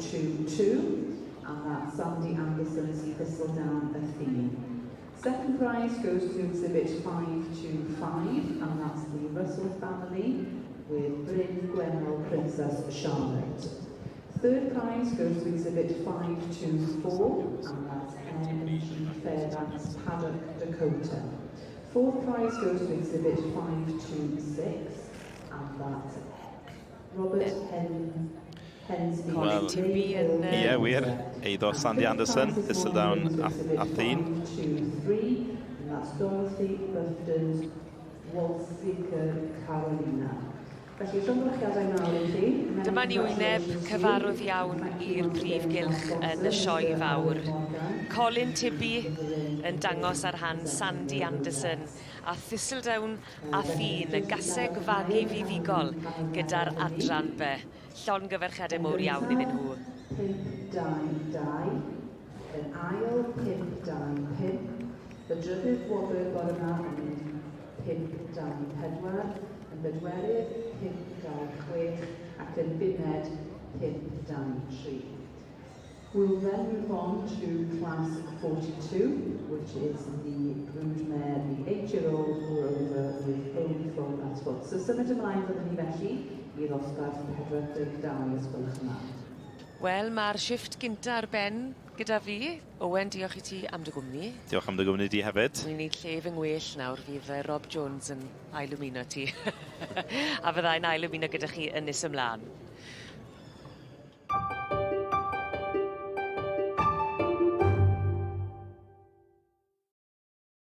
522, and that's Sandy Anderson's Thistledown Athene. Second prize goes to exhibit 525, and that's the Russell family with Bryn Gwennol Princess Charlotte. Third prize goes to exhibit 524, and that's M&G Fairbanks Paddock Dakota. Fourth prize goes to exhibit 526, and that's Robert Hensby. Wel, Tibby yn Ie, wir. Eiddo Sandy Anderson, Thistledown Athene. 523, and that's Dorothy Bufton's Walsica Carolina. Felly, llongyfarchiadau mawr i chi. Dyma ni wyneb cyfarwydd iawn i'r prif gylch yn y sioe fawr. Colin Tibby yn dangos ar rhan Sandy Anderson a Thistledown Athene, y gaseg fagu fuddugol gyda'r adran B. Llongyfarchiadau mowr iawn iddyn nhw. 5, 2, 2, yn ail 5, 2, 5, y drydydd wobr bore yma yn mynd 5, 2, 4, yn bedwerydd 5, 2, 6 ac yn bumed 5, 2, 3. We'll then move on to class 42, which is the broodmare, the 8-year-old or over with only foal at foot. So symud ymlaen fyddwn ni felly i ddosbarth 42, os gwelwch yn dda. Wel, mae'r shifft gynta ar ben gyda fi. Owen, diolch i ti am dy gwmni. Diolch am dy gwmni di hefyd. Ni'n neud lle fy ngwell nawr, fydd Rob Jones yn ailymuno ti. A fyddai'n ailymuno gyda chi yn nes ymlaen.